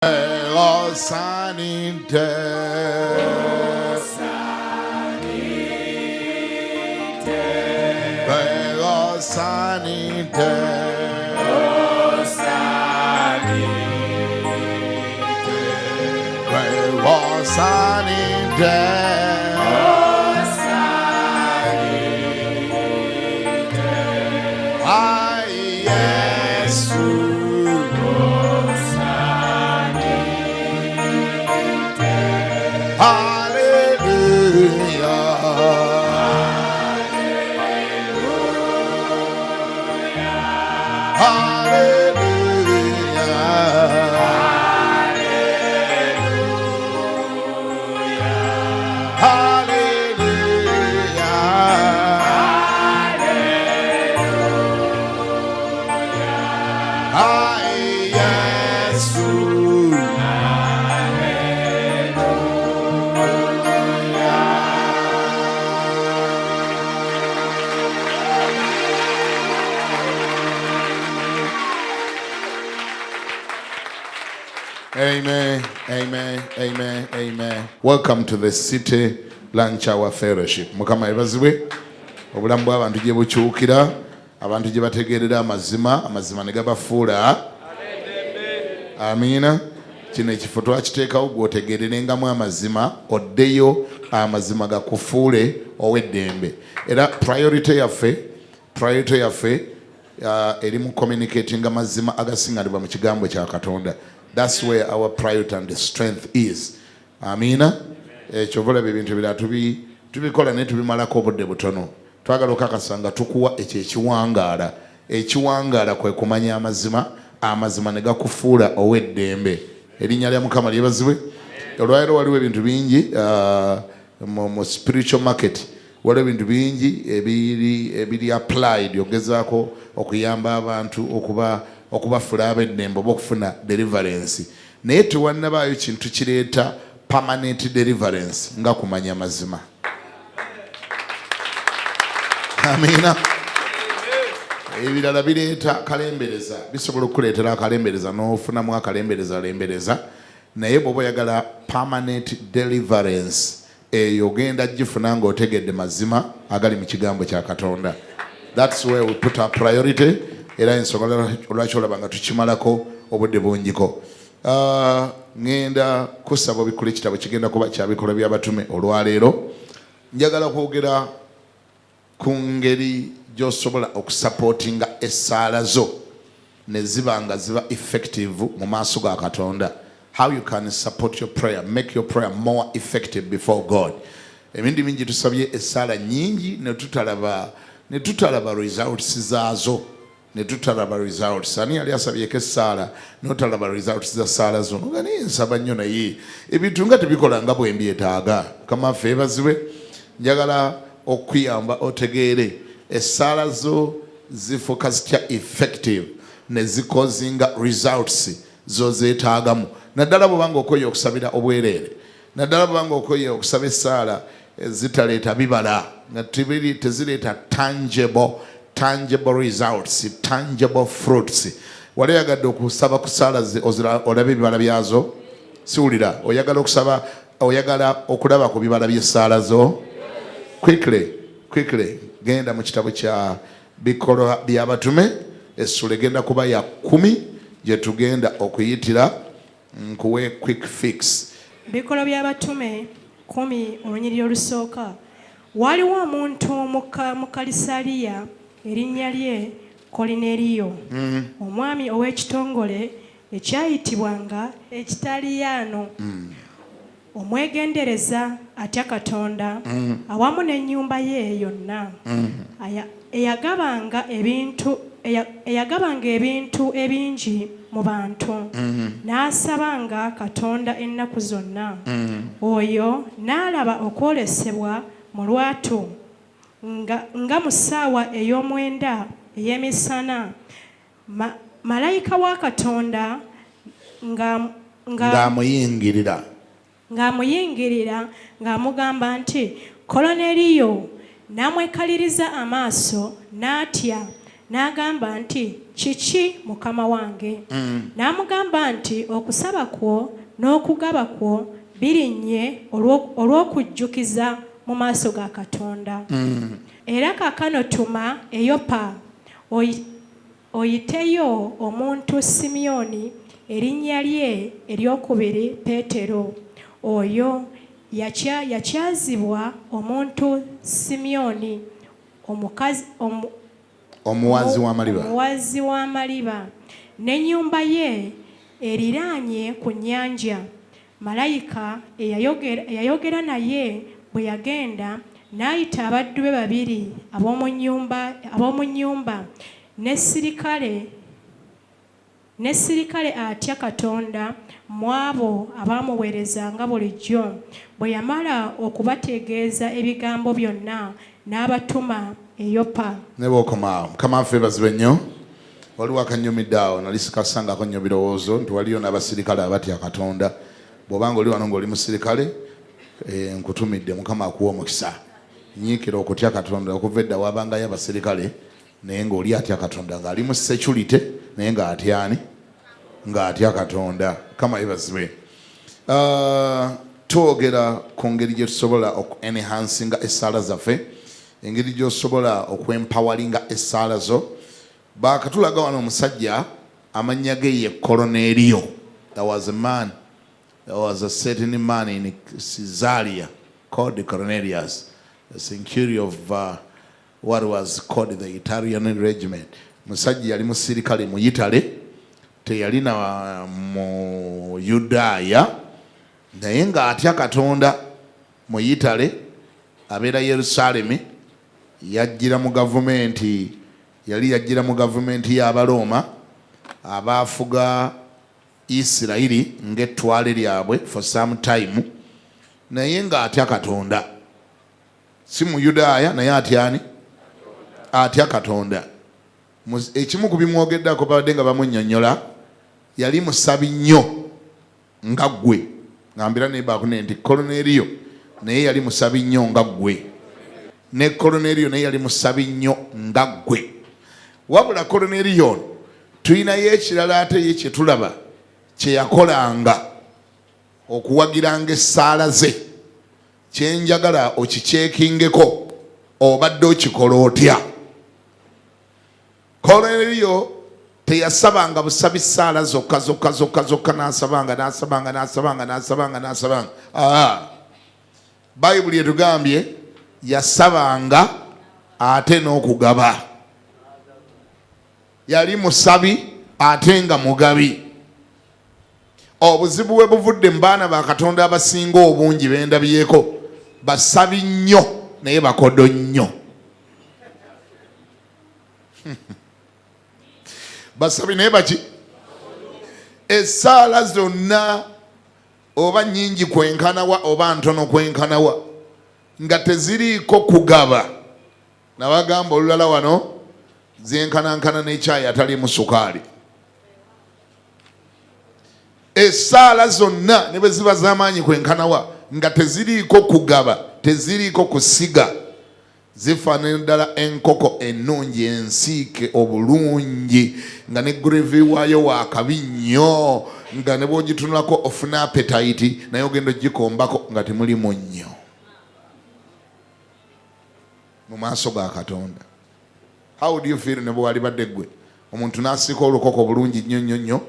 Osaninte. Osaninte. Osaninte. Ai Yesu. Hallelujah. Hallelujah. Hallelujah. Ai Yesu. Amen, amen, amen, amen. Welcome to the City Lunch Hour Fellowship. Mukama yebazibwe. Obulamu bw'abantu gye bukyukira, abantu gye bategeerera amazima, amazima ne gabafuula. Amiina. Kino ekifo twakiteekawo gw'otegeererengamu amazima, oddeyo amazima gakufuule ow'eddembe. Era priority yaffe eri mu communicating amazima agasinganibwa mu kigambo kya Katonda. That's where our priority and the strength is. Amiina. Ekyo olaba ebintu ebirala tubikola naye tubimalako obudde butono. Twagala okakasa nga tukuwa ekyo ekiwangaala. Ekiwangaala kwe kumanya amazima, amazima ne gakufuula ow'eddembe. Erinnya lya Mukama lyebazibwe. Olwaleero waliwo ebintu bingi mu spiritual market, waliwo ebintu bingi ebiri applied ogezaako okuyamba abantu okubafula ab'eddembe oba okufuna deliverance, naye tewannabaayo kintu kireeta permanent deliverance nga kumanya mazima. Amiina. Ebirala bireeta kalembereza, bisobola okukuleetera akalembereza n'ofunamu akalembereza lembereza, naye bw'oba oyagala permanent deliverance, eyo ogenda gifuna ng'otegedde mazima agali mu kigambo kya Katonda. That's where we put our priority, era ensonga lwaki olaba nga tukimalako obudde bungiko. Ŋŋenda kusaba obikkula ekitabo, kigenda kuba kya Bikolwa by'Abatume. Olwaleero njagala kwogera ku ngeri gy'osobola okusupportinga essaala zo ne ziba nga ziba effective mu maaso ga Katonda. How you can support your prayer, make your prayer more effective before God. Ebindi bingi tusabye essaala nyingi ne tutalaba results zaazo, ne tutalaba results. Ani yali asabyeko essaala notalaba results za ssaala zo, nga naye nsaba nnyo naye ebintu nga tebikola nga bwe mbyetaaga? Mukama waffe yeebazibwe. Njagala okuyamba otegeere essaala zo zifuuka zitya effective ne zicausinga results zozeetaagamu, naddala bwobanga okoye okusabira obwereere, naddala bwobanga okoye okusaba essaala ezitaleeta bibala, nga tezireeta tangible results, tangible fruits. Wali oyagadde okusaba ku saala olabe ebibala byazo? Siwulira. Oyagala okusaba, oyagala okulaba ku bibala by'essaala zo? Quickly, quickly, genda mu kitabo kya Bikolwa by'Abatume, essula egenda kuba ya 10 gye tugenda okuyitira nkuwe quick fix. Bikolwa by'Abatume 10, olunyiriri olusooka. Waaliwo omuntu mu Kalisaliya erinnya lye Kolineriyo, omwami ow'ekitongole ekyayitibwanga Ekitaliyaano, omwegendereza, atya Katonda, awamu n'ennyumba ye yonna, eyagabanga ebintu ebingi mu bantu, n'asabanga Katonda ennaku zonna. Oyo n'alaba okwolesebwa mu lwatu nga mu ssaawa ey'omwenda ey'emisana, malayika wa Katonda nga ng'amuyingirira, ng'amuyingirira ng'amugamba nti, "Koloneriyo." N'amwekaliriza amaaso n'atya. N'agamba nti, Kiki, mukama wange? N'amugamba nti, Okusaba kwo n'okugaba kwo birinnye olw'okujjukiza mu maaso ga Katonda. Era kaakano tuma e Yopa, oyiteyo omuntu Simyoni, erinnya lye eryokubiri Peetero. Oyo yakyazibwa omuntu Simyoni omukazi Omuwazi w'amaliba. Omuwazi w'amaliba, n'ennyumba ye eriraanye ku nnyanja. Malayika eyayogera naye bwe yagenda, n'ayita abaddu be babiri ab'omu nnyumba n'essirikale atya Katonda mu abo abaamuweerezanga bulijjo. Bwe yamala okubategeeza ebigambo byonna, n'abatuma e Yopa. Ne bw'okoma awo, Mukama waffe yeebazibwe nnyo. Waliwo akannyumidde awo, nali sikassangako nnyo birowoozo nti waliyo n'abasirikale abatya Katonda. Bw'oba ng'oli wano ng'oli musirikale, nkutumidde, Mukama akuwe omukisa. Nyiikira okutya Katonda. Okuva edda wabangayo abasirikale naye ng'oli atya Katonda, ng'ali mu security naye ng'atya ani? Ng'atya Katonda. Mukama yeebazibwe. Twogera ku ngeri gye tusobola oku enhancinga essaala zaffe, engeri gy'osobola okwempoweringa essaala zo. Baakatulaga wano omusajja amannya ge ye Koloneeriyo. There was a man, there was a certain man in Caesarea called Cornelius, the centurion of what was called the Italian regiment. Musajja yali musirikale mu Italy, teyalina mu Yudaaya, naye ng'atya Katonda. Mu Italy abeera Yerusaalemi, yajjira mu gavumenti, yali yajjira mu gavumenti y'Abalooma abaafuga Isirayiri ng'ettwale lyabwe for some time, naye ng'atya Katonda. Si Muyudaaya, naye atyani? Atya Katonda. Ekimu ku bimwogeddako, babadde nga bamunnyonnyola, yali musabi nnyo nga ggwe. Ngambira nebaakune nti Koloneriyo naye yali musabi nnyo nga ggwe, ne Koloneriyo naye yali musabi nnyo nga ggwe. Wabula Koloneriyo ono tulinayo ekirala ate ye kye tulaba kye yakolanga okuwagiranga essaala ze, kyenjagala okikyekingeko, obadde okikola otya? Koloneriyo teyasabanga busabi ssaala zokka zokka zokka zokka, n'asabanga, n'asabanga, n'asabanga, n'asabanga, n'asabanga. Bayibuli etugambye yasabanga ate n'okugaba. Yali musabi ate nga mugabi. Obuzibu bwe buvudde mu baana ba Katonda abasinga obungi bendabyeko, basabi nnyo naye bakodo nnyo. Basabi naye baki? Essaala zonna oba nnyingi kwenkanawa oba ntono kwenkanawa, nga teziriiko kugaba, nabagamba olulala wano, zenkanankana n'ekyayi ataliimu sukaali. Essaala zonna ne bwe ziba z'amaanyi kwenkanawa, nga teziriiko kugaba, teziriiko kusiga, zifaanana ddala enkoko ennungi ensiike obulungi, nga ne gravy waayo waakabi nnyo, nga ne bw'ogitunulako ofuna appetite, naye ogenda ogikombako nga temuli munnyo mu maaso ga Katonda. How do you feel ne bwe walibadde ggwe, omuntu n'asiika olukoko bulungi nnyo nnyo nnyo,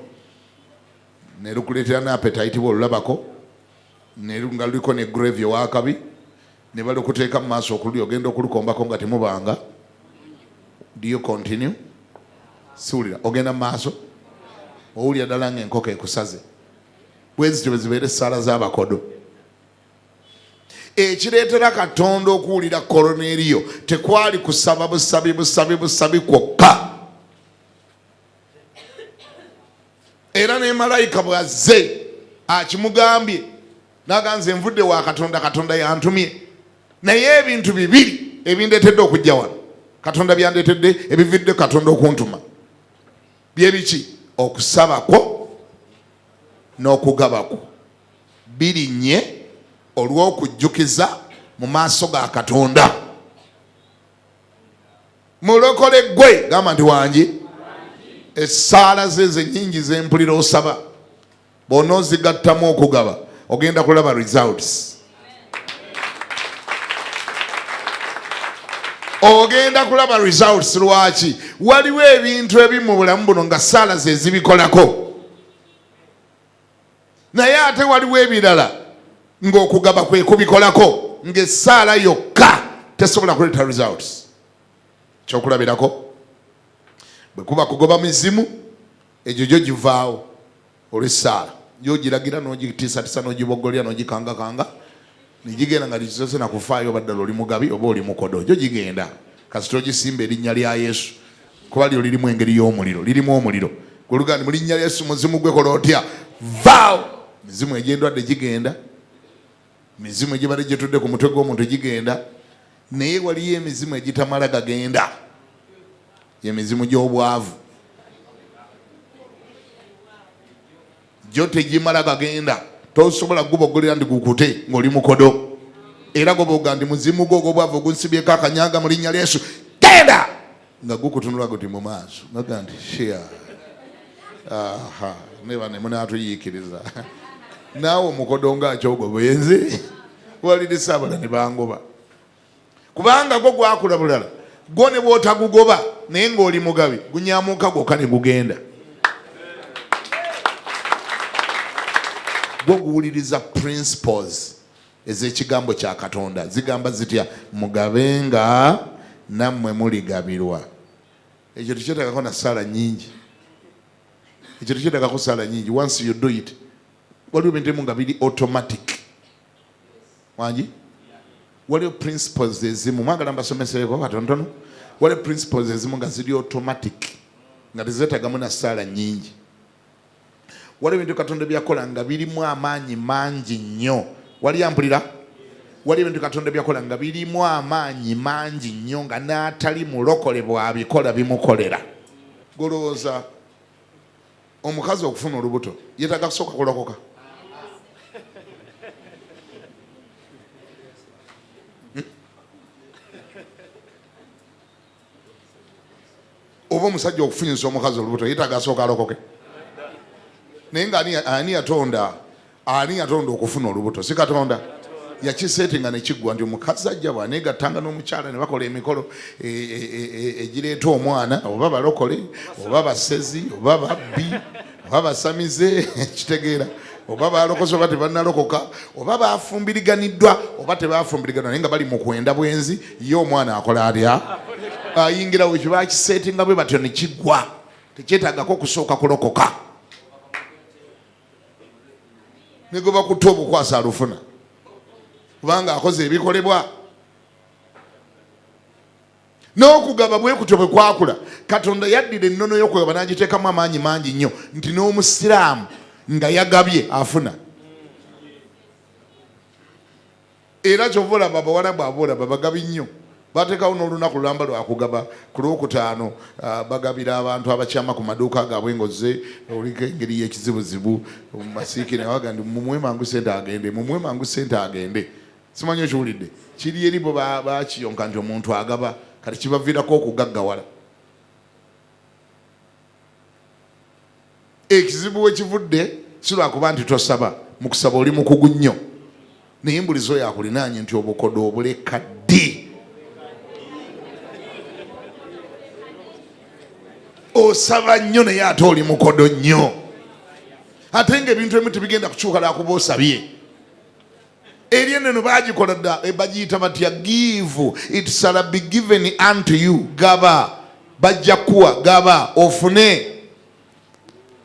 ne lukuleetera ne appetite bw'olulabako, nga luliko ne gravy owakabi, ne balukuteeka mu maaso okululya, ogenda okulukombako nga temubanga? Do you continue? Siwulira. Ogenda mu maaso, owulira ddala nga enkoko ekusaze. Bwe zityo bwe zibeera essaala z'abakodo. Ekireetera Katonda okuwulira Koloneeriyo tekwali kusaba busabi busabi busabi kwokka. Era ne malayika bw'azze akimugambye, naganze, "Nvudde wa Katonda, Katonda yantumye, naye ebintu bibiri ebindeetedde okujja wano, Katonda byandeetedde, ebividde Katonda okuntuma byebiki? Okusaba kwo n'okugaba kwo birinnye olw'okujjukiza mu maaso ga Katonda." Mulokole gwe gamba nti wangi essaala ze zenyingi zempulira osaba bw'onoozigattamu okugaba ogenda kulaba results ogenda kulaba results lwaki waliwo ebintu ebimu mu bulamu buno nga saala ze zibikolako naye ate waliwo ebirala ng'okugaba kwe kubikolako ng'essaala yokka tesobola kuleeta results kyokulabirako bwe kuba kugoba mizimu egyo gyo givaawo olw'essaala gyogiragira n'ogitiisatiisa n'ogiboggolera n'ogikangakanga negigenda nga likisose nakufaayo oba ddala oli mugabi oba oli mukodo gyo gigenda kasita ogisimba erinnya lya yesu kuba lyo lirimu engeri y'omuliro lirimu omuliro gweluga nti mu linnya lya yesu muzimu gwe kola otya vaawo mizimu egy'endwadde gigenda mizimu egibadde gitudde ku mutwe gw'omuntu gigenda naye waliyo emizimu egitamala gagenda emizimu gy'obwavu gyo tegimala gagenda tosobola gubogolera nti gukute ng'oli mukodo era goboga nti muzimu gwo ogw'obwavu ogunsibyeko akanyanga mu linnya lya yesu genda nga gukutunula guti mu maaso naga nti shia aha neba ne munaatuyiikiriza naawe omukodo nga akyogo bwenzi walirisa abala ne bangoba kubanga gwo gwakula bulala gwo ne bwotagugoba naye ng'oli mugabi gunyamuka gwokka ne gugenda gwo guwuliriza principles ez'ekigambo kya katonda zigamba zitya mugabenga nammwe muligabirwa ekyo tekyetagako na saala nyingi ekyo tekyetagako saala nyingi once you do it waliwo ebintu ebimu nga biri automatic wangi waliwo principles ezimu mwagala mbasomeseeko katonotono waliwo principles ezimu nga ziri automatic nga tezetagamu na saala nyingi waliwo ebintu katonda byakola nga birimu amaanyi mangi nnyo wali ampulira waliwo ebintu katonda byakola nga birimu amaanyi mangi nnyo nga n'atali mulokole bw'abikola bimukolera golowooza omukazi okufuna olubuto yetaaga kusooka kulokoka hmm? Oba omusajja okufunyisa omukazi olubuto yetaaga asooka alokoke naye nga ani yatonda ani yatonda okufuna olubuto si katonda yakisetinga nekiggwa nti omukazi ajja bwanegattanga n'omukyala ne bakola emikolo e, e, e, egireeta omwana oba balokole oba basezi oba babbi oba basamize kitegeera oba balokose oba tebanalokoka oba bafumbiriganiddwa oba tebafumbiriganwa naye nga bali mu kwenda bwenzi ye omwana akola atya ayingirawo ekyo bakisetinga bwe batyo nekigwa tekyetagako okusooka kulokoka negwe bakutte obukwasa alufuna kubanga akoze ebikolebwa N'okugaba bwe kutyo bwe kwakula. Katonda yaddira ennono y'okugaba n'agiteekamu amaanyi mangi nnyo nti n'Omusiraamu nga yagabye afuna. Era kyova olaba Abawarabu abo olaba bagabi nnyo. Bateekawo n'olunaku lulamba lwa kugaba. Ku Lwokutaano bagabira abantu abakyama ku maduuka gaabwe ng'ozze oliko engeri y'ekizibuzibu mu masiikire nga bagamba nti mumuwe mangu ssente agende, mumuwe mangu ssente agende. Simanyi okiwulidde kiri eri bo bakiyonka nti omuntu agaba kati kibaviirako okugaggawala. Ekizibu we kivudde si lwakuba nti tosaba, mu kusaba oli mukugu nnyo, naye mbuliza oyo akulinaanye nti obukodo obuleka ddi? Osaba nnyo naye ate oli mukodo nnyo, ate ng'ebintu ebimu tebigenda kukyuka lwakuba osabye. Eri eno bagikola dda eh, bagiyita batya give it shall be given unto you gaba bajja kuwa gaba ofune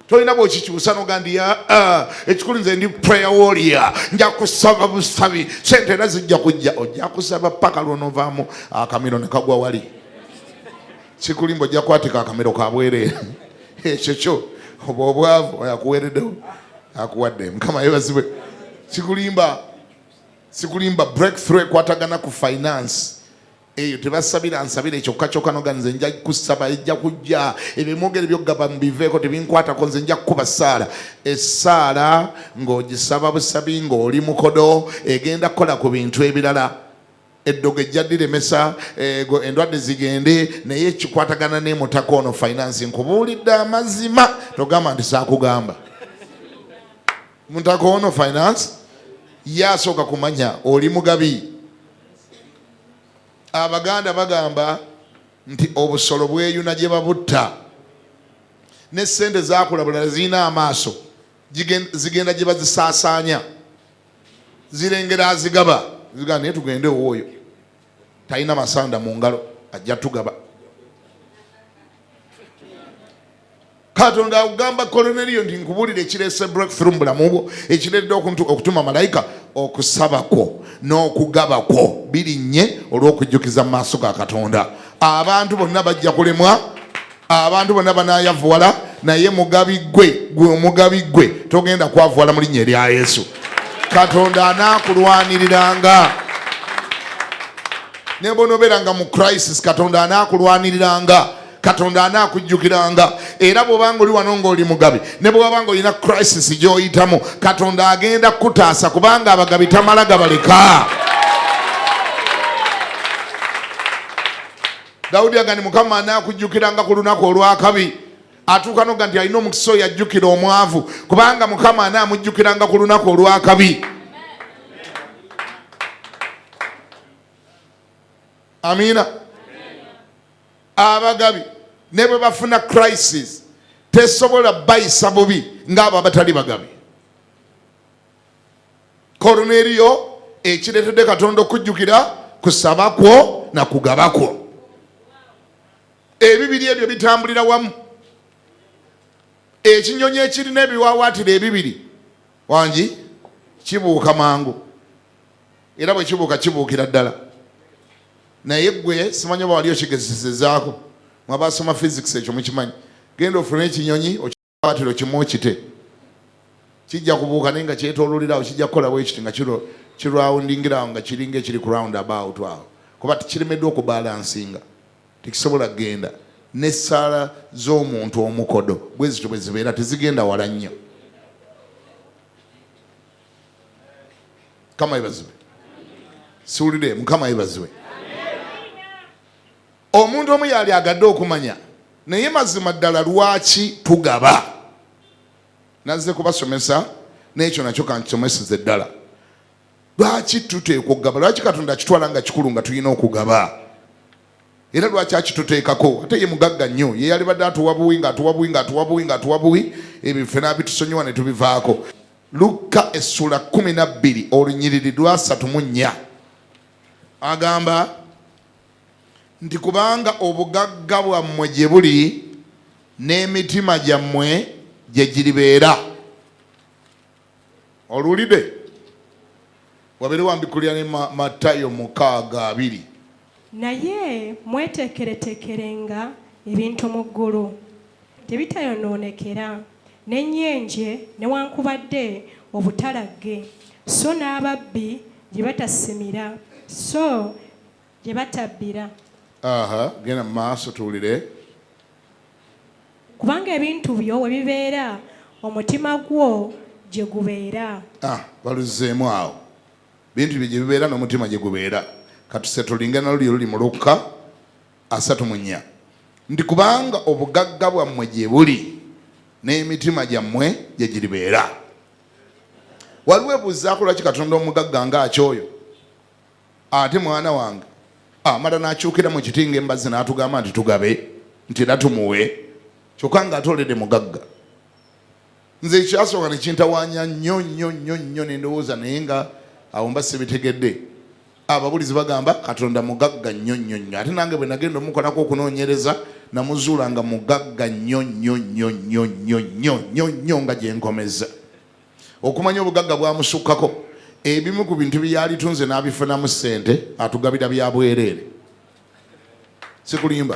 tolina bwokikyusa noga ndi ah, ekikulu nze ndi prayer warrior nja kusaba busabi sente era zijja kujja ojja kusaba paka lwonovaamu akamiro nekagwa wali sikulimba ojja kwatika akamiro kabwereere ekyo kyo oba obwavu akuweereddewo akuwadde mukama yebazibwe sikulimba sikulimba breakthrough ekwatagana ku finance eyo tebasabira nsabira ekyokka kyokka noga nze nja kusaba ejja kujja ebimwogere byokugaba mubiveeko tebinkwatako nze nja kukuba saala essaala ng'ogisaba busabi ng'oli mukodo egenda kukola ku bintu ebirala. Eddogo ejja diremesa endwadde zigende, naye ekikwatagana n'emutaka ono finance, nkubuulidde amazima, togamba nti saakugamba. Mutaka ono finance ye asooka kumanya oli mugabi. Abaganda bagamba nti obusolo bweyuna gye babutta, ne ssente zakulabula zirina amaaso, zigenda gye bazisaasaanya, zirengera azigaba, zigamba naye tugende owooyo talina masanda mu ngalo, ajja tugaba. Katonda akugamba Koloneriyo nti nkubuulire ekireese breakthrough mu bulamu bwo, ekireetedde okutuma malayika, okusaba kwo n'okugaba kwo birinnye olw'okujjukiza mu maaso ga Katonda. Abantu bonna bajja kulemwa, abantu bonna banaayavuwala, naye mugabi ggwe, gwe omugabi ggwe togenda kwavuwala mu linnya erya Yesu. Katonda anaakulwaniriranga ne bw'onoobeeranga mu crisis, Katonda anaakulwaniriranga, Katonda anaakujjukiranga. Era bw'obanga oli wano ng'oli mugabi, ne bw'oba nga olina crisis gy'oyitamu, Katonda agenda kukutaasa, kubanga abagabi tamala gabaleka. Dawudi agamba nti Mukama anaakujjukiranga ku lunaku olw'akabi. Atuuka n'okuga nti alina omukisa oyo ajjukira omwavu, kubanga Mukama anaamujjukiranga ku lunaku olw'akabi. Amiina. Abagabi ne bwe bafuna crisis tesobola bayisa bubi ng'abo abatali bagabi. Koruneriyo, ekireetedde Katonda okujjukira kusaba kwo na kugaba kwo. Ebibiri ebyo bitambulira wamu. Ekinyonyi ekirina ebiwaawaatiro ebibiri wangi kibuuka mangu, era bwe kibuuka kibuukira ddala. Naye ggwe simanyi oba wali okigezesezaako, mwabasoma physics ekyo mukimanyi. Genda ofune ekinyonyi okiwaatiro kimu okite, kijja kubuuka naye nga kyetoololerawo, kijja kukola bwe kiti nga kirawundingirawo nga kiringa ekiri ku round about awo, kuba kiremeddwa okubalansinga, tekisobola kugenda. N'essaala z'omuntu omukodo bwe zityo bwe zibeera, tezigenda wala nnyo. Mukama yebazibwe. Siwulire, Mukama yebazibwe. Omuntu omu yali agadde okumanya, naye mazima ddala lwaki tugaba? Nazze kubasomesa n'ekyo nakyo kankisomeseze ddala. Lwaki tuteekwa okugaba? Lwaki Katonda akitwala nga kikulu nga tulina okugaba? Era lwaki akituteekako? Ate ye mugagga nnyo, ye yalibadde atuwa buwi ng'atuwa buwi ng'atuwa buwi ng'atuwa buwi, ebyo ffe n'abitusonyiwa ne tubivaako. Lukka essula 12 olunyiriri lwasatu mu nnya agamba nti kubanga obugagga bwammwe gye buli n'emitima gyammwe gye giribeera. Oluwulidde? Wabeere wambikulira ne Matayo 6:20. Naye mweteekereteekerenga ebintu mu ggulu, tebitayonoonekera n'ennyenje newankubadde obutalagge, so n'ababbi gye batasimira, so gye batabbira. Aha, genda mu maaso tuwulire. Kubanga ebintu byo we bibeera, omutima gwo gye gubeera. Ah, baluzzeemu awo. Bintu byo gye bibeera n'omutima gye gubeera. Katuse tulinga na luli oluli mu Lukka 34 nti kubanga obugagga bwammwe gye buli n'emitima gyammwe gye giribeera. Waliwo ebuuzaako lwaki Katonda omugagga ng'akyoyo ate mwana wange amala n'akyukira mu kiti ng'embazzi n'atugamba nti tugabe nti era tumuwe, kyokka ng'ate olede mugagga. Nze ekyasooka ne kintawaanya nnyo nnyo nnyo nnyo ne ndowooza, naye nga awo mba sibitegedde. Ababulizi bagamba Katonda mugagga nnyo nnyo nnyo, ate nange bwe nagenda omukolako okunoonyereza namuzuula nga mugagga nnyo nnyo nnyo nnyo nnyo nnyo nnyo nnyo nga gye nkomezza. Okumanya obugagga bwamusukkako, ebimu ku bintu bye yalitunze n'abifunamu ssente atugabira bya bwereere. Sikulimba,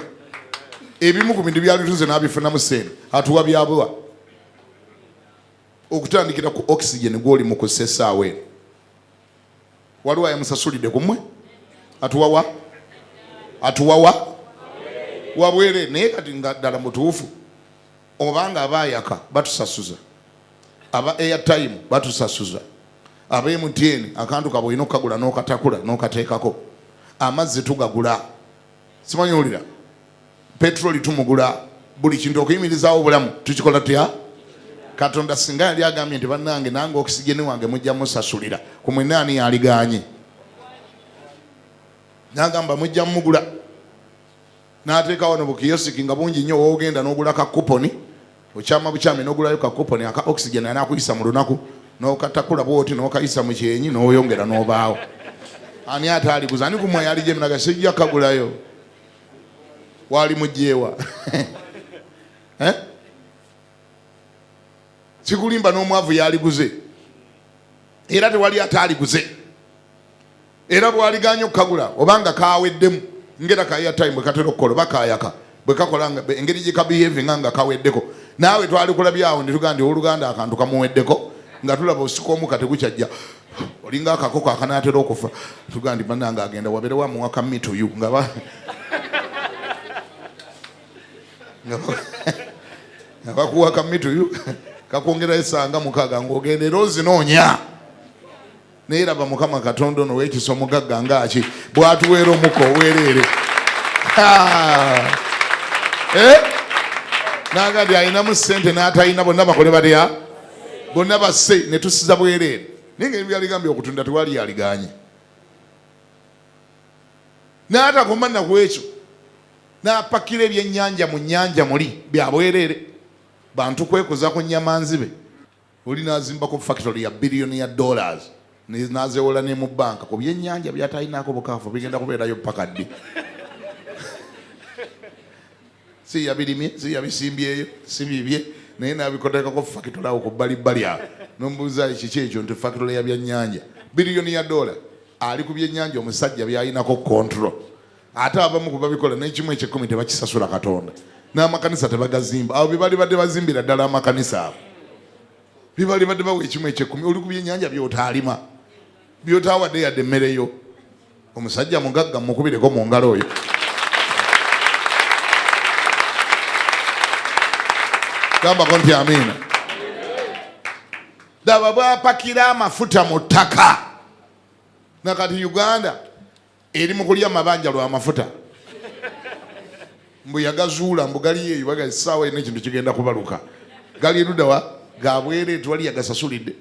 ebimu ku bintu byalitunze n'abifunamu ssente atuwa byabuwa, okutandikira ku oxygen gw'oli mu kussa essaawa eno. Waliwo ayamusasulidde ku mmwe? Atuwawa, atuwawa wabwereere. Naye kati nga ddala mutuufu, obanga abaayaka batusasuza, aba airtime batusasuza, aba MTN akantu kabwe olina okukagula n'okatakula n'okateekako, Amazzi tugagula, simanyi wulira, petroli tumugula, buli kintu okuyimirizaawo obulamu tukikola tutya? Katonda singa yali agambye nti bannange nange okisigeni wange mujja musasulira ku mwenna, ani yaliganye? Nagamba mujja mugula, n'ateeka wano bukiyosiki nga bungi nnyo, woogenda n'ogula ka kuponi, okyama bukyami n'ogulayo ka kuponi aka oxygen anaakuyisa mu lunaku, n'okatakula bwoti n'okayisa mu kyenyi n'oyongera n'obaawo. Ani ate aliguza? Ani kumwe yalijemnaga sijja kagulayo? Wali mujjeewa eh? Sikulimba, n'omwavu yaliguze, era tewali ataaliguze. Era bwaliganye okukagula obanga kaweddemu, ngera ka airtime bwe katera okukola, oba kayaka bwe kakola, engeri gye kabehavinga nga kaweddeko, naawe twali kulabyawo ne tugamba nti owooluganda akantu kamuweddeko, nga tulaba osika omuka tegukyajja, olinga akakoko akanaatera okufa. Tugamba nti bannange agenda wabeerewo amuwa ka mituyu nga bakuwa ka mituyu kakwongerayo esanga 6 ng'ogenda era ozinoonya. Naye laba Mukama Katonda ono ow'ekisa omugagga ngaaki bw'atuweera omukka obwereere. Eh? Naga nti alinamu ssente n'atalina bonna bakole batya? Bonna basse ne tusiza bwereere. Naye nga ebyaligambye okutunda tewali yaliganye. N'atakoma na ku ekyo, n'apakira ebyennyanja mu nnyanja muli bya bwereere, bantu kwekuza ku nnyama nzibe. Oli n'azimbako factory ya biliyoni ya dollars, n'azeewola ne mu banka ku byennyanja by'atalinaako bukaafu, bigenda kubeerayo paka ddi? Si yabirimye, si yabisimbyeyo, si bibye, naye n'abikotekako factory awo ku bbalibbali awo. N'omubuuza kiki ekyo, nti factory ya byannyanja, biliyoni ya dola. Ali ku byennyanja omusajja by'alinako control. Ate abamu ku babikola n'ekimu eky'ekkumi tebakisasula Katonda, n'amakanisa tebagazimba. Abo bye bali badde bazimbira ddala amakanisa, abo bye bali badde bawa ekimu eky'ekkumi. Oli ku byennyanja by'otaalima, by'otaawadde yadde emmere yo. Omusajja mugagga, mukubireko mu ngalo oyo. Gambako nti amiina. Laba bwapakira amafuta mu ttaka. Nakati Uganda eri mu kulya mabanja lwa mafuta, mbu yagazuula, mbu gali eyo baga essaawa eno ekintu kigenda kubaluka. Gali eruddawa? Gabwereere, tewali yagasasulidde.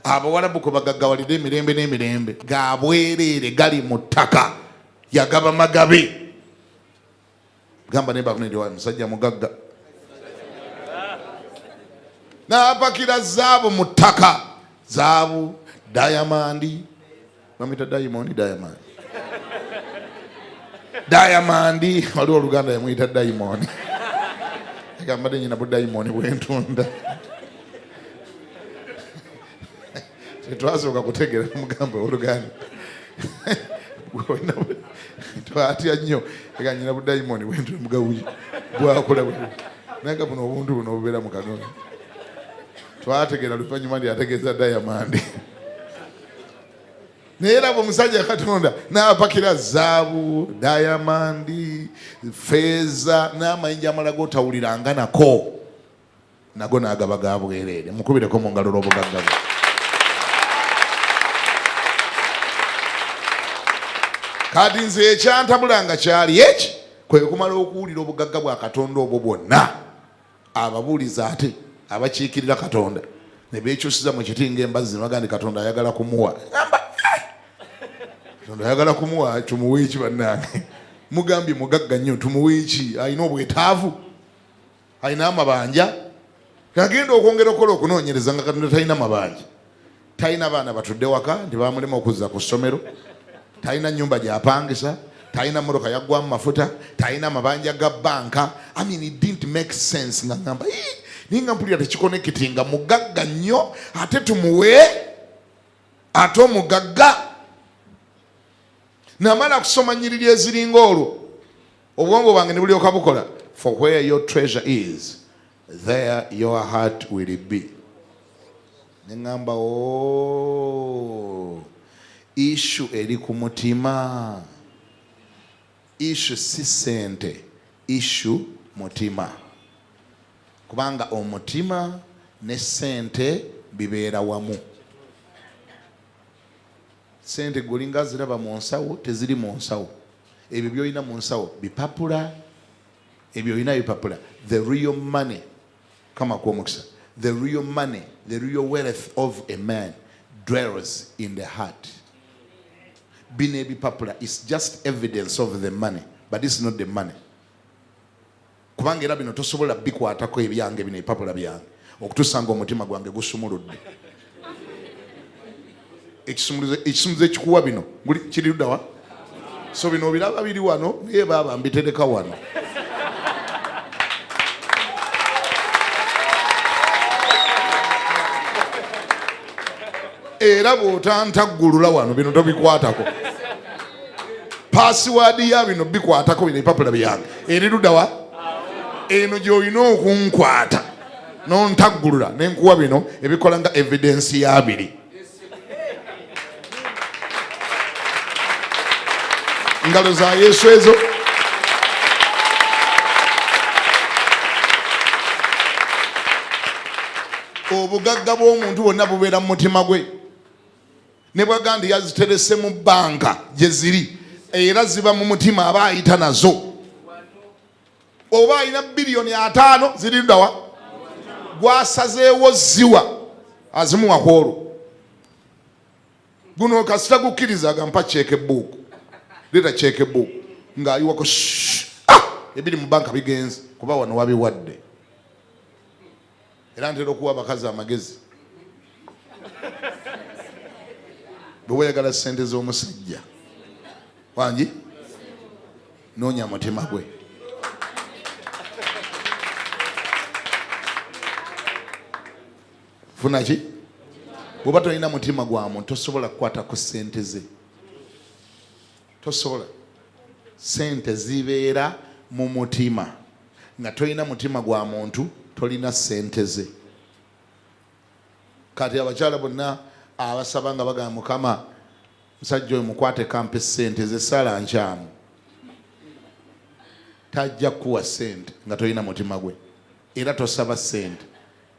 Abawalabu kwe bagaggawalidde emirembe n'emirembe. Gabwereere, gali mu ttaka, yagaba magabe. Gamba naye bakunedi wa musajja mugagga n'apakira zaabu mu ttaka, zaabu, dayamandi, bamwita dayimondi, dayamandi, dayamandi. Waliwo oluganda yamuyita dayimondi, agamba nyina bu dayimondi bwentunda. Tetwasooka kutegeera mugamba oluganda, twatya nnyo. Ega nyina budayimoni bwentunda mugawuyi bwakola naye nga buno obuntu buno obubeera mu kanono. Twategeera luvannyuma nti ategeeza dayamandi. Naye laba omusajja Katonda n'apakira zaabu, dayamandi, feeza n'amayinja amala g'otawuliranga nako, nago n'agaba ga bwereere. Mukubireko mu ngalo lw'obugagga bwe. Kati nze ekyantabula nga kyali eki, kwe kumala okuwulira obugagga bwa Katonda obwo bwonna, ababuulizi ate abakiikirira Katonda ne beekyusiza mu kiti ng'embazzi, ne bagamba nti Katonda ayagala kumuwa. Gamba Katonda ayagala kumuwa, tumuwe eki? Bannange, mugambye mugagga nnyo, tumuwe eki? Alina obwetaavu? Alina amabanja? Agenda okwongera okukola okunoonyereza nga Katonda talina mabanja, talina baana batudde waka nti bamulema okuzza ku ssomero, talina nyumba gyapangisa, talina mmotoka yaggwamu mafuta, talina mabanja ga banka. I mean, it didn't make sense. Nga ngamba naye nga mpulira tekiconnectinga. Mugagga nnyo ate tumuwe ate omugagga? Namala kusoma nyiriri eziringa olwo, obwongo bwange ne bulyoka bukola, "For where your treasure is, there your heart will be." Neŋŋamba, o issue eri ku mutima, issue si ssente, issue mutima, kubanga omutima ne ssente bibeera wamu. Sente gweolinga aziraba mu nsawo, teziri mu nsawo. Ebyo byolina mu nsawo bipapula, ebyo olina bipapula. The real money, kama kwomukisa, the real money, the real wealth of a man dwells in the heart. Bino ebipapula is just evidence of the money, but it's not the money. Kubanga era bino tosobola bikwatako, ebyange bino ebipapula byange, okutuusa nga omutima gwange gusumuludde. Ekisumuluzo ekikuwa bino kiri luddawa? So bino obiraba biri wano, naye baaba mbitereka wano. Era bw'otantaggulula wano, bino tobikwatako. Password ya bino bikwatako, bino ebipapula byange, eri luddawa? Eno gy'olina okunkwata nontaggulula nenkuwa bino ebikola nga evidence yabiri. Ngalo za Yesu ezo. Obugagga bw'omuntu bwonna bubeera mu mutima gwe. Ne bwaga nti yaziterese mu banka, gye ziri era ziba mu mutima. Aba ayita nazo, oba alina 5 biliyoni ziri luddawa? Gwasazeewo ziwa azimuwa ku olwo. Guno kasita gukkiriza, agampa cheque book, leeta cheque book, ng'ayiwako, ah! Ebiri mu banka bigenze kuba wano wabiwadde. Era ntera okuwa abakazi amagezi: bwe weyagala sente z'omusajja wangi, noonya mutima gwe. Funa ki? Bw'oba tolina mutima gwa muntu, tosobola kukwata ku sente ze, tosobola. Sente zibeera mu mutima. Nga tolina mutima gwa muntu, tolina sente ze. Kati abakyala bonna abasaba nga bagamba, "Mukama, musajja oyo mukwate kampe sente ze," sala nkyamu. Tajja kukuwa sente nga tolina mutima gwe. Era tosaba sente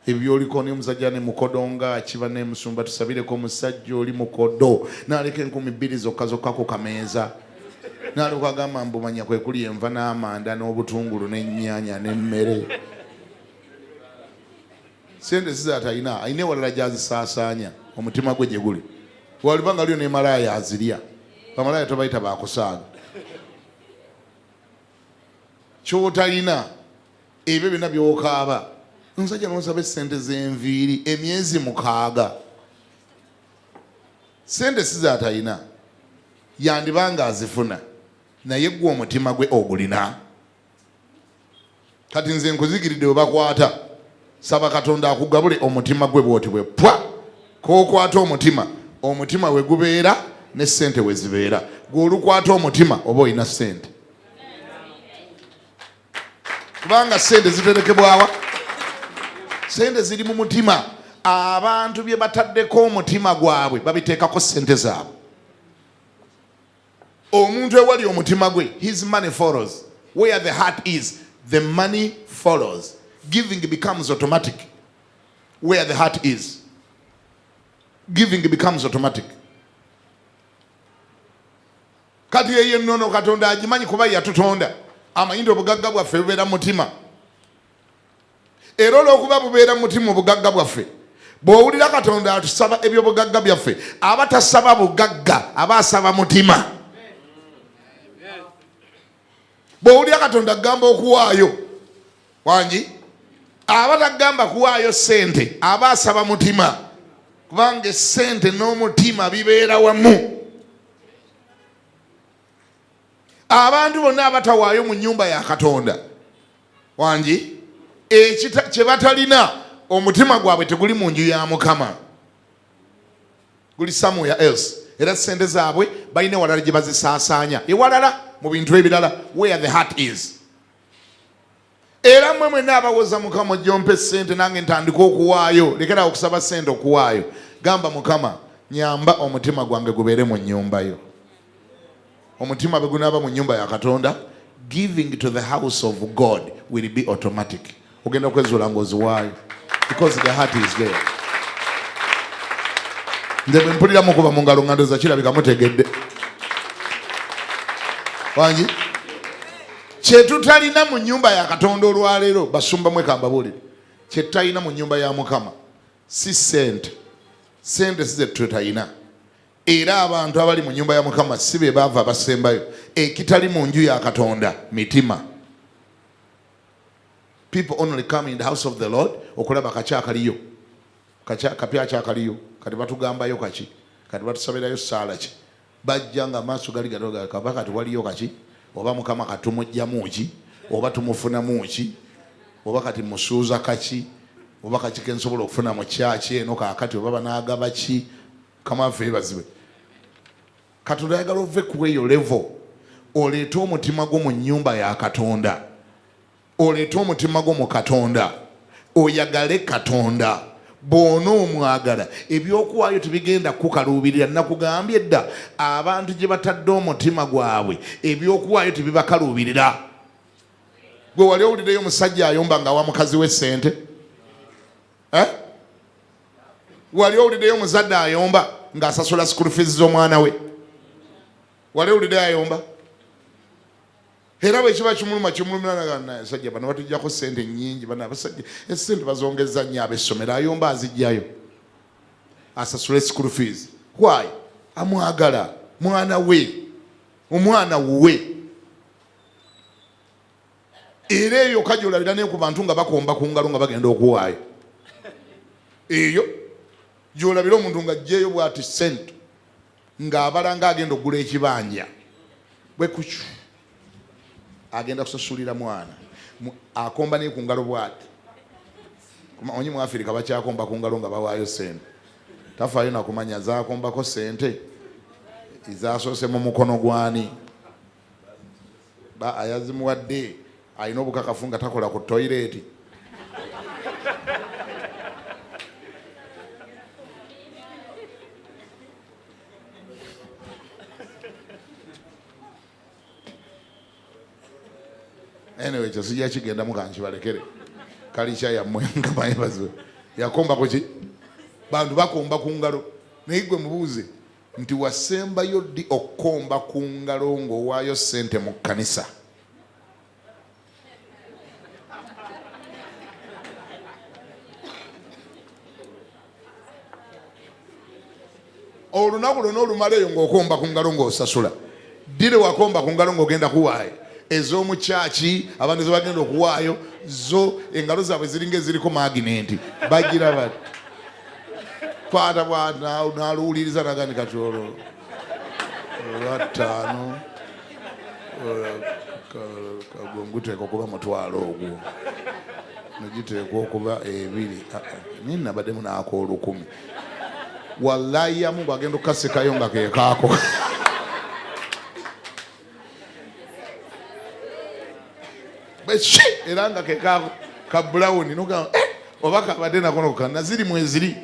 ebyo byoliko. Ni omusajja ne mukodo nga kiba nemusumba, tusabireko omusajja oli mukodo, naleka 2000 zokka zokka ku kameeza, naleka agamba mbumanya kwe kuli enva n'amanda n'obutungulu n'ennyaanya n'emmere. Sente sizatalina, alina ewalala gyazisaasaanya. Omutima gwe gye guli waliba nga liyo nemalaaya azirya. Bamalaaya tobayita bakusaaga. Kyotalina, ebyo byonna byokaaba, omusajja nosaba esente z'enviiri emyezi 6, sente sizatalina, yandibanga azifuna, naye gwe omutima gwe ogulina? Kati nze nkuzigiridde we bakwata. Saba Katonda akugabule omutima gwe. Bwoti bwe pwa kokwata omutima, omutima we gubeera ne sente we zibeera. Gwe olukwata omutima, oba olina sente, kubanga sente ziterekebwawa? Sente ziri mu mutima. Abantu bye bataddeko omutima gwabwe, babiteekako sente zaabwe. Omuntu ewali omutima gwe, his money follows. Where the heart is, the money follows. Giving becomes automatic. Where the heart is, giving becomes automatic. Kati eyo ennono Katonda agimanyi, kuba yatutonda, amanyi nti obugagga bwaffe bubeera mu mutima. Era olw'okuba bubeera mu mutima obugagga bwaffe, bw'owulira Katonda atusaba ebyobugagga byaffe, aba tasaba bugagga, aba asaba mutima. Bw'owulira Katonda agamba okuwaayo, wangi, aba tagamba kuwaayo sente, aba asaba mutima, kubanga esente n'omutima bibeera wamu. Abantu bonna abatawaayo mu nnyumba ya Katonda, wangi, kye batalina, omutima gwabwe teguli mu nju ya Mukama, guli somewhere else. Era sente zaabwe balina ewalala gye bazisaasaanya, ewalala mu bintu ebirala. Where the heart is. Era mmwe mwenna abawoza, "Mukama, ojja ompe sente nange ntandika okuwaayo," lekerawo okusaba sente okuwaayo. Gamba, "Mukama, nyamba omutima gwange gubeere mu nnyumba yo." Omutima bwe gunaaba mu nnyumba ya Katonda, giving to the house of God will be automatic. Ogenda kwezuula ng'oziwaayo because the heart is there. Nze bwe mpulira mukuba mu ngalo nga ndoza kirabika mutegedde. Wangi kyetutalina mu nyumba ya Katonda olwaleero, basumba mwe kambabuulire, kyetutalina mu nyumba ya Mukama si sente. Sente si zetutalina, era abantu abali mu nyumba ya Mukama si be baava abasembayo. Ekitali mu nju ya Katonda mitima. People only come in the house of the Lord okulaba kaki akaliyo, kapya kyakaliyo, kati batugambayo kaki, kati batusabirayo saala ki. Bajja nga amaaso gali gatoga kati waliyo kaki, oba Mukama katumugjamu ki, oba tumufunamu ki, oba kati musuuza kaki, oba kaki kensobola okufuna mu kyaki eno kaakati, oba banaagaba ki. Mukama waffe yeebazibwe. Katonda ayagala ove ku eyo level, oleete omutima gwo mu nnyumba ya Katonda, oleete omutima gwo mu Katonda, oyagale Katonda. Bw'onoomwagala ebyokuwaayo tebigenda kukukaluubirira. Nakugambye dda, abantu gye batadde omutima gwabwe ebyokuwaayo tebibakaluubirira. Gwe wali owuliddeyo omusajja ayomba nga wa mukazi we ssente? Eh? Wali owuliddeyo omuzadde ayomba ng'asasula school fees z'omwana we? Wali owuliddeyo ayomba? Era bwe kiba kimuluma kimulumira, basajja bano batujjako ssente nnyingi, bano abasajja essente bazongeza nnyo ab'essomero. Ayomba azijjayo asasule school fees. Why? Amwagala mwana we, omwana wuwe. Era eyo kajolabira ne ku bantu nga bakomba ku ngalo nga bagenda okuwaayo. Eyo gyolabira omuntu ng'aggyeyo bw'ati ssente ng'abala ng'agenda okugula ekibanja bwe kucu agenda kusasulira mwana, akomba ne ku ngalo bw'ati. Onyi mu Afirika bakyakomba ku ngalo nga bawaayo ssente, tafaayo nakumanya zaakombako ssente zasoose mu mukono gwani. Ba ayazimuwadde alina obukakafu nga takola ku toyireeti. Anyway, ekyo sijja kigendamu, kankibalekere kalikya yammwe. Mukama yeebazibwe. Yakomba kuki? Bantu bakomba ku ngalo, naye gwe mubuuze nti wasembayo ddi okukomba ku ngalo ng'owaayo ssente mu kkanisa? Olunaku lwonna olumala eyo ng'okomba ku ngalo ng'osasula, ddire wakomba ku ngalo ng'ogenda kuwaayo ez'omu kyaki? Abantu ze bagenda okuwaayo zo engalo zaabwe ziringa eziriko maginenti, bagira bati kwata bwati n'aluwuliriza nagani kati olwo olwattaano guteeka okuba mutwalo ogwo negiteekwa okuba ebiri, naye nabaddemu n'akoolukumi. Wallahi ya Mungu agenda okukasikayo nga kekaako era nga kekaako ka bulawuni nogamba eh, oba kabadde nakono naziri mweziri,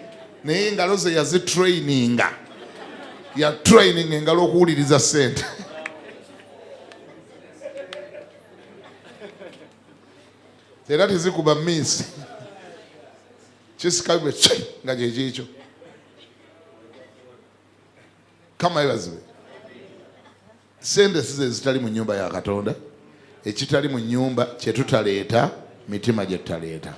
naye engalo ze yazitraininga, ya training engalo okuwuliriza sente. Era tezikuba miisi kisika bwe nga kyekikyo. Kama yebazibe. Sente si ze zitali mu nnyumba ya Katonda. Ekitali mu nnyumba kyetutaleeta, mitima gye tutaleeta.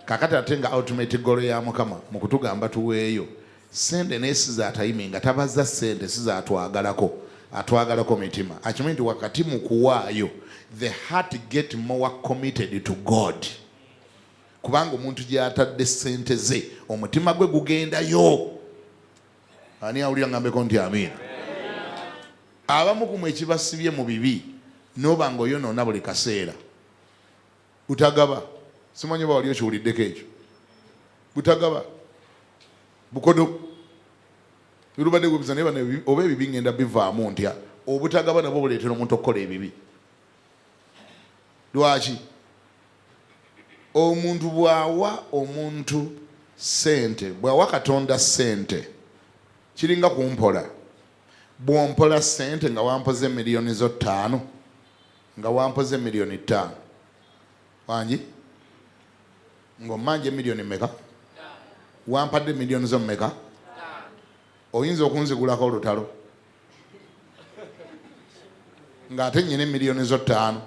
Kakati ate nga ultimate goal ya Mukama mu kutugamba tuweeyo sente, naye si zatayimi nga tabaza sente, si zatwagalako, atwagalako mitima. Akimanyi nti wakati mu kuwaayo the heart get more committed to God, kubanga omuntu gy'atadde sente ze omutima gwe gugendayo. Ani awulira ngambeko nti amiina? Abamu kumwe ekibasibye mu bibi noba nga oyonoona buli kaseera butagaba. Simanyi oba wali okiwuliddeko ekyo, butagaba, bukodo lubadde gwebuza naye bano oba ebibi ngenda bivaamu ntya. Obutagaba nabwo buleetera omuntu okukola ebibi. Lwaki? Omuntu bw'awa omuntu sente, bw'awa Katonda sente, kiringa kumpola. Bw'ompola sente nga wampoze miliyoni zo ttaano, nga wampoze miliyoni ttaano, wangi ng'ommanja emiliyoni meka? Wampadde miliyoni zo mmeka? Oyinza okunzigulako olutalo ng'ate nnyina emiliyoni zo ttaano,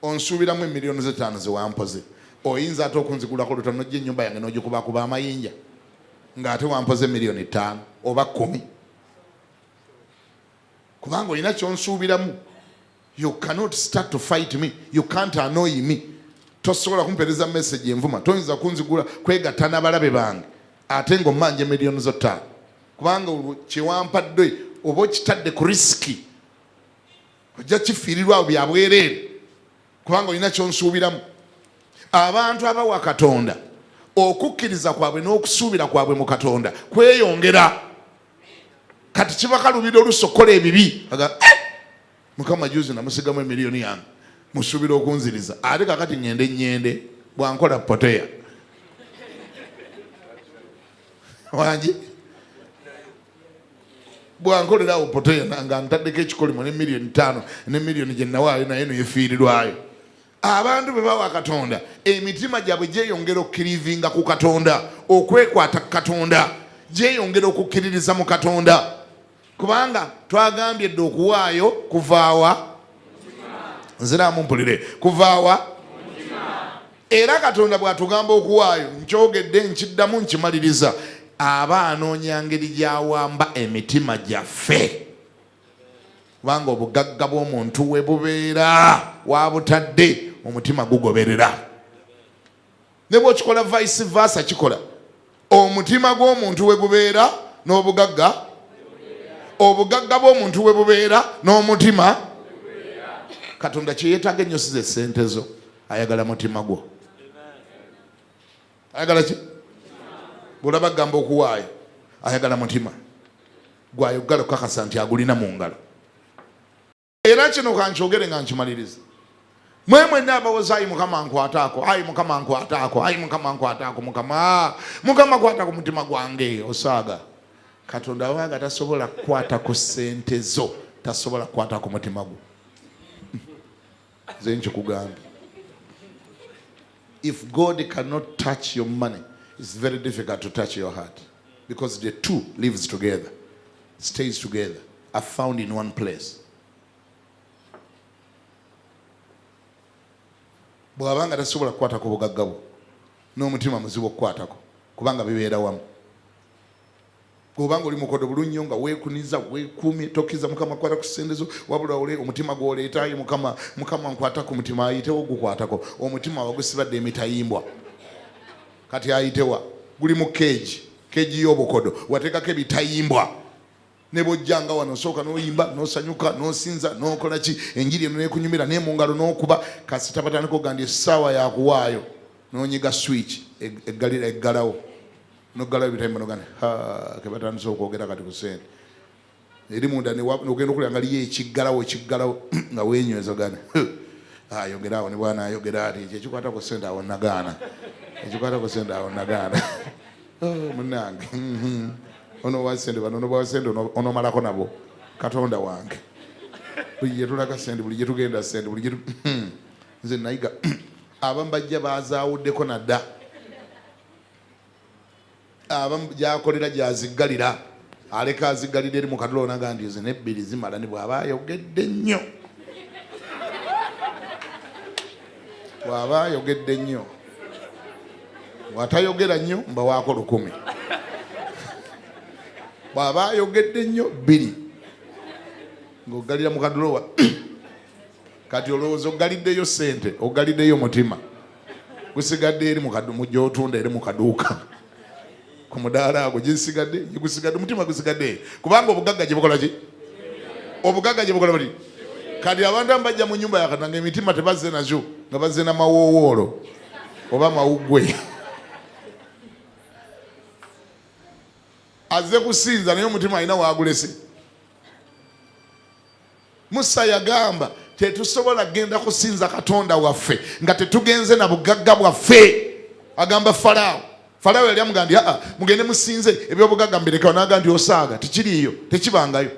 onsuubiramu emiliyoni zo ttaano zewampoze. Oyinza ate okunzigulako olutalo nojja ennyumba yange n'ogikubakuba amayinja ng'ate wampoze miliyoni 5 oba 10, kubanga olina kyonsuubiramu. You cannot start to fight me, you can't annoy me. Tosobola kumpeereza message envuma, toyinza kunzigula kwegatta n'abalabe bange ate ng'ommanja emiliyoni zo ttaano, kubanga kyewampadde oba okitadde ku risk, ojja kifiirirwa awo bya bwereere, kubanga olina kyonsuubiramu. Abantu abawa Katonda, okukkiriza kwabwe n'okusuubira kwabwe mu Katonda kweyongera. Kati kibakalubira oluusi okukola ebibi. Aga, Mukama juzi namusigamu emiliyoni yange, musuubira okunziriza, ate kakati ngende nyende bwankola poteya wangi bwankolera awo poteya nga ntaddeko ekikolimo ne miliyoni 5 ne miliyoni gye nawaayo naye nefiirirwayo. Abantu bwe bawa Katonda, emitima gyabwe gyeyongera okukkirivinga ku Katonda, okwekwata ku Katonda, gyeyongera okukkiririza mu Katonda, kubanga twagambye dda okuwaayo kuvaawa. Nziraamu mpulire, kuvaawa. Era Katonda bw'atugamba okuwaayo, nkyogedde, nkiddamu, nkimaliriza, aba anoonya ngeri gy'awamba emitima gyaffe, kubanga obugagga bw'omuntu we bubeera wabutadde, omutima gugoberera. Ne bw'okikola vice versa kikola. Omutima gw'omuntu we gubeera n'obugagga, obugagga bw'omuntu we bubeera n'omutima. Katonda kye yeetaaga ennyo si ze ssente zo, ayagala mutima gwo. Ayagala ki? Bw'olaba agamba okuwaayo, ayagala mutima gwayogala okukakasa nti agulina mu ngalo. Era kino kankyogere nga nkimaliriza, mwe mwenna abawoza ayi Mukama nkwataako, ayi Mukama nkwataako, ayi Mukama nkwataako, Mukama, Mukama kwata ku mutima gwange, osaaga. Katonda abanga tasobola kukwata ku ssente zo, tasobola kukwata ku mutima gwo. Nze nkikugambye, if God cannot touch your money, it's very difficult to touch your heart, because the two lives together, stays together, are found in one place. Bw'abanga tasobola kukwata ku bugagga bwo, n'omutima muzibu okukwatako, kubanga bibeera wamu. Bw'obanga oli mukodo bulungi nnyo nga weekuniza, weekuumye, tokkiriza Mukama kukwata ku ssente zo, wabula ole omutima gw'oleeta, ayi Mukama, Mukama nkwata ku mutima, ayitewo gukwatako. Omutima wagusibadde emitayimbwa, kati ayitewa? Guli mu keegi, keegi y'obukodo, wateekako ebitayimbwa. Ne bw'ojja nga wano osooka n'oyimba, n'osanyuka, n'osinza, n'okola ki, enjiri eno n'ekunyumira, ne mu ngalo n'okuba, kasita batandika okugamba nti essaawa ya kuwaayo, n'onyiga switch eggalira, eggalawo, n'oggalawo ebitayimbwa, n'ogamba nti, ha, ke batandise okwogera kati ku ssente. Eri munda n'ogenda okulira nga liyo ekiggalawo, ekiggalawo, nga weenyweza, ogamba nti, ayogera awo ne bw'anaayogera ati, ekyo ekikwata ku ssente awo nagaana, ekikwata ku ssente awo nagaana. Oh, munnange, ono wa ssente, bano ono wa ssente, onomalako nabo. Katonda wange, buli gye tulaga ssente, buli gye tugenda ssente, buli gye nze nayiga abamu bajja bazaawuddeko nadda, abamu gyakolera gyaziggalira, aleka aziggalira eri mu kadulo, naga nti zino ebbiri zimala, ne bw'aba ayogedde nnyo, bw'aba ayogedde nnyo, bw'atayogera nnyo mbawaako 1000, bw'aba ayogedde nnyo 2, ng'oggalira mu kadulowa. Kati olowooza oggaliddeyo ssente, oggaliddeyo mutima, gusigadde eri mu gy'otunda eri mu kaduuka ku mudaala ago gisigadde, gigusigadde, omutima gusigadde, kubanga obugagga gye bukola ki? Obugagga gye bukola buti. Kati abantu abamu bajja mu nnyumba ya Katonda ng'emitima tebazze nazo, nga bazze na mawoowoolo oba mawuggwe. Azze kusinza naye omutima alina waagulese. Musa yagamba tetusobola kugenda kusinza Katonda waffe nga tetugenze na bugagga bwaffe. Agamba Falaawo. Falaawo yali amugamba nti, aa, mugende musinze, ebyobugagga mbirekawo. N'agamba nti osaaga, tekiriiyo, tekibangayo.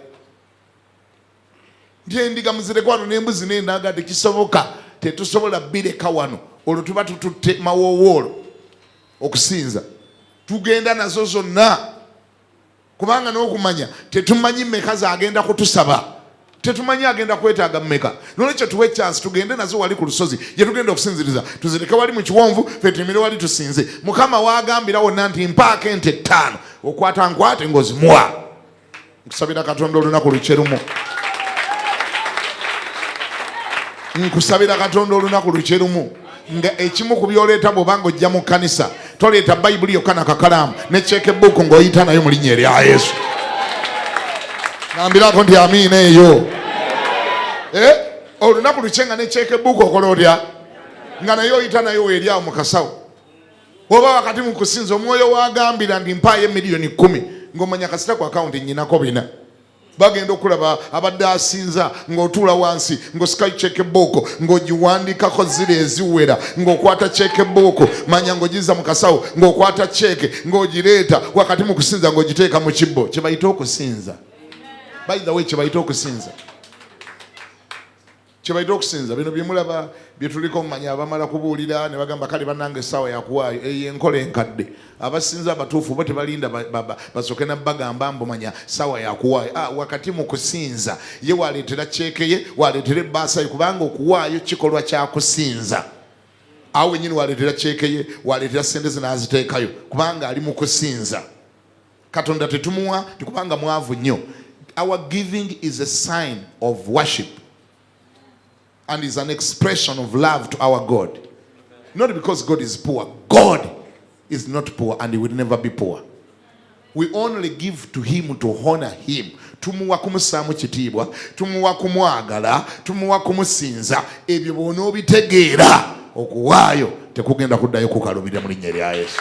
Nti endiga muzireke wano n'embuzi n'endaga, tekisoboka, tetusobola bireka wano. Olwo tuba tututte mawoowoolo okusinza. Tugenda nazo zonna, kubanga n'okumanya tetumanyi mmeka z'agenda kutusaba, tetumanyi agenda kwetaaga mmeka. Nolwekyo tuwe chance tugende nazo wali ku lusozi gye tugenda okusinziriza, tuzireke wali mu kiwonvu, ffe tuyimire wali tusinze. Mukama waagambira wonna nti mpaako ente 5, okwata nkwate ng'ozimuwa. Nkusabira Katonda olunaku lukyerumu, nkusabira Katonda olunaku lukyerumu nga ekimu ku by'oleeta bw'oba ng'ojja mu kkanisa, toleeta Bayibuli yokka na kakalaamu ne cheque book ng'oyita nayo mu linnya erya Yesu. Ngambirako nti amiina eyo. Olunaku lukye nga ne cheque book okola otya nga naye oyita nayo weeri awo mu kasawo, oba wakati mu kusinza omwoyo wagambira nti mpaayo 10,000,000 ng'omanya kasita ku akawunti nnyinako 4. Bagenda okulaba abadde asinza ng'otuula wansi ng'osikayo cheque book ng'ogiwandikako zira eziwera, ng'okwata cheque book manya ng'ogiza mu kasawo, ng'okwata cheque ng'ogireeta wakati mu kusinza ng'ogiteeka mu kibbo. Kye bayita okusinza, by the way, kye bayita okusinza, kye bayita okusinza. Bino byemulaba bye tuliko mumanya abamala kubuulira ne bagamba kale bannange essaawa yakuwaayo. Eyo enkola enkadde. Abasinza abatuufu bo tebalinda basooke na bagamba mbu manya ssaawa yakuwaayo. Wakati mu kusinza ye waleetera cheque ye, waleetera ebbaasa ye, kubanga okuwaayo kikolwa kya kusinza. Awo wennyini waleetera cheque ye, waleetera sente ze n'aziteekayo, kubanga ali mu kusinza Katonda. Tetumuwa tikubanga mwavu nnyo. Our giving is a sign of worship and is an expression of love to our God, not because God is poor. God is not poor and he will never be poor. We only give to him to honor him. Tumuwa kumussaamu kitiibwa, tumuwa kumwagala, tumuwa kumusinza. Ebyo bw'onoobitegeera, okuwaayo tekugenda kuddayo kukalubira mu linnya lya Yesu.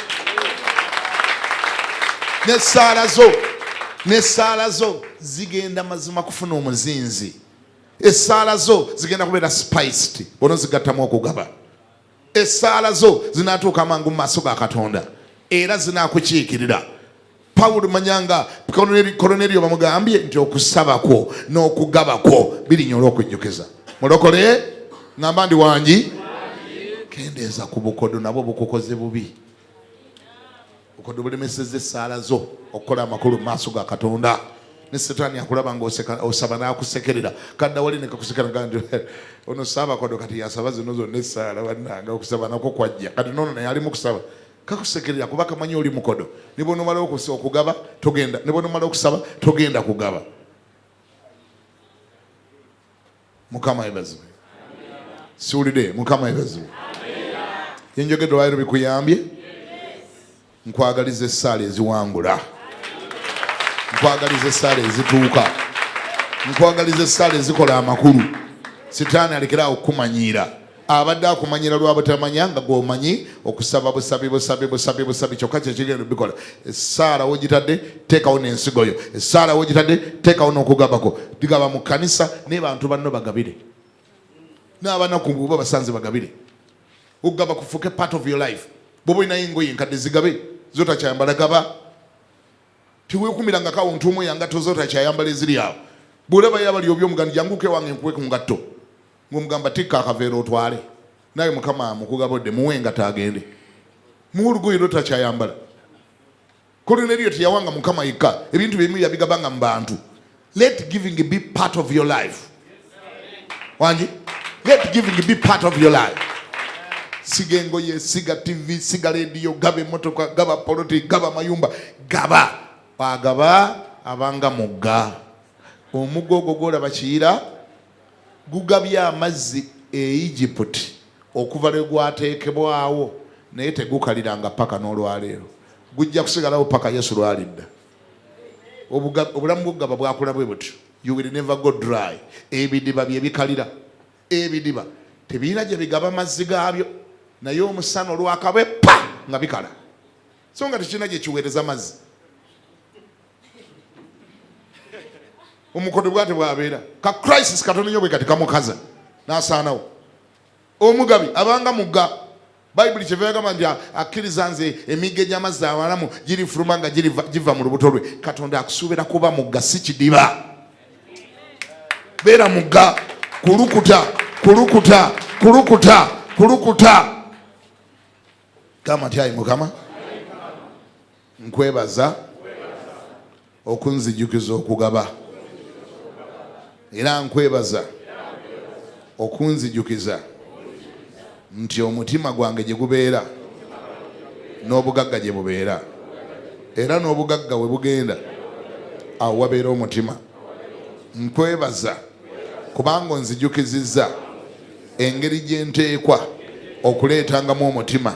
N'essaala zo, n'essaala zo zigenda mazima kufuna omuzinzi. Essaala zo zigenda kubeera spiced bw'onozigattamu okugaba. Essaala zo zinaatuuka mangu mu maaso ga Katonda era zinaakukiikirira. Pawulo manyanga Koloneriyo bamugambye nti okusaba kwo n'okugaba kwo birinya olw'okujjukiza. Mulokole, ŋŋamba ndi wangi, kendeeza ku bukodo, nabwo bukukoze bubi. Bukodo bulemesezza essaala zo okukola amakulu mu maaso ga Katonda. Ne Setaani akulaba ng'oseka osaba n'akusekerera, kadda wali ne kakusekera nti ono saabakodo kati yasaba zino zonna essaala. Bannanga, okusaba nakwo kwajja kati noono naye ali mu kusaba, kakusekerera kuba kamanyi oli mukodo. Ne bw'onomala okugaba togenda, ne bw'onomala okusaba togenda kugaba. Mukama yebazibwe. Siwulidde. Mukama yebazibwe. Yenjogedde olwaliro bikuyambye. Nkwagaliza essaala eziwangula, nkwagaliza essaala ezituuka, nkwagaliza essaala ezikola amakulu. Sitaani alekerawo okukumanyiira. Abadde akumanyira lwa butamanya nga gwomanyi okusaba busabi busabi busabi busabi kyokka kyekigenda bikola. Essaala wogitadde, teekawo n'ensigo yo. Essaala wogitadde, teekawo n'okugabako. Gaba mu kkanisa, naye bantu banno bagabire, n'abanaku bwe basanze bagabire. Okugaba kufuuke part of your life. Bwoba olinayo engoye enkadde, zigabe. Zotakyayambala, gaba. Teweekumiranga kawo ntuumu yangatto zotakyayambala eziri awo. Bw'olabayo abali obi, omugandi janguko ewange nkuwe ku ngatto, ng'omugamba tikka akaveera otwale. Naye Mukama amukugabodde, muwe engatto agende, muwe olugoye lwotakyayambala. Koloneriyo teyawanga Mukama yekka, ebintu byemu yabigabanga mu bantu. Let giving be part of your life. Wangi, let giving be part of your life. Siga engoye, siga TV, siga lediyo, gaba emotoka, gaba poloti, gaba mayumba, gaba. Agaba abanga mugga. Omugga ogwo gwolaba Kiyira gugabye amazzi e Egypt okuva lwe gwateekebwawo, naye tegukaliranga paka n'olwaleero. Gujja kusigalawo paka Yesu lwalidda. Obulamu bwokugaba bwakula bwe butyo. You will never go dry. Ebidiba bye bikalira. Ebidiba tebirina gye bigaba mazzi gaabyo, naye omusana olwakabwe pa nga bikala, so nga tekirina gye kiweereza mazzi. Omukodo bwate bwabeera ka crisis katono nnyo bwe kati kamukaza n'asaanawo. Omugabi abanga mugga. Bayibuli kyeva yagamba nti akkiriza nze, emigga egy'amazzi amalamu girifuluma nga giva mu lubuto lwe. Katonda akusuubira kuba mugga, si kidiba. Beera mugga, kulukuta, kulukuta, kulukuta, kulukuta. Gamba nti ayi Mukama. Nkwebaza okunzijukiza okugaba, era nkwebaza okunzijukiza nti omutima gwange gye gubeera n'obugagga gye bubeera, era n'obugagga we bugenda awo wabeera omutima. Nkwebaza kubanga onzijukizizza engeri gye nteekwa okuleetangamu omutima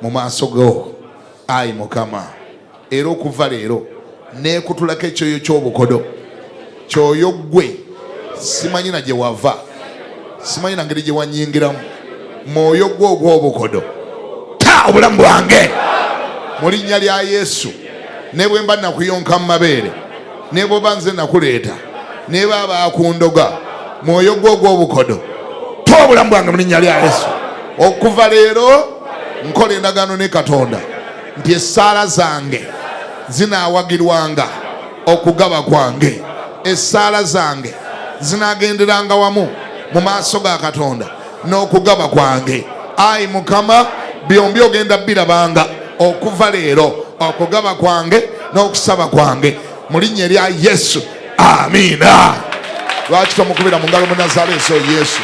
mu maaso go, ayi Mukama. Era okuva leero neekutulako ekyoyo ky'obukodo, kyoyo ggwe simanyi na gye wava, simanyi na ngeri gye wanyingiramu, mwoyo gwe ogw'obukodo, ta obulamu bwange mu linnya lya Yesu. Ne bwe mba nakuyonka mu mabeere, ne bw'oba nze nakuleeta, ne baaba akundoga, mwoyo gwe ogw'obukodo, ta obulamu bwange mu linnya lya Yesu. Okuva leero nkola endagaano ne Katonda nti essaala zange zinaawagirwanga okugaba kwange, essaala zange zinaagenderanga wamu mu maaso ga Katonda n'okugaba kwange. Ayi Mukama, byombi ogenda birabanga okuva leero, okugaba kwange n'okusaba kwange, mu linnya erya Yesu, amiina. Lwaki tomukubira mu ngalo Munazaleesi oyo Yesu?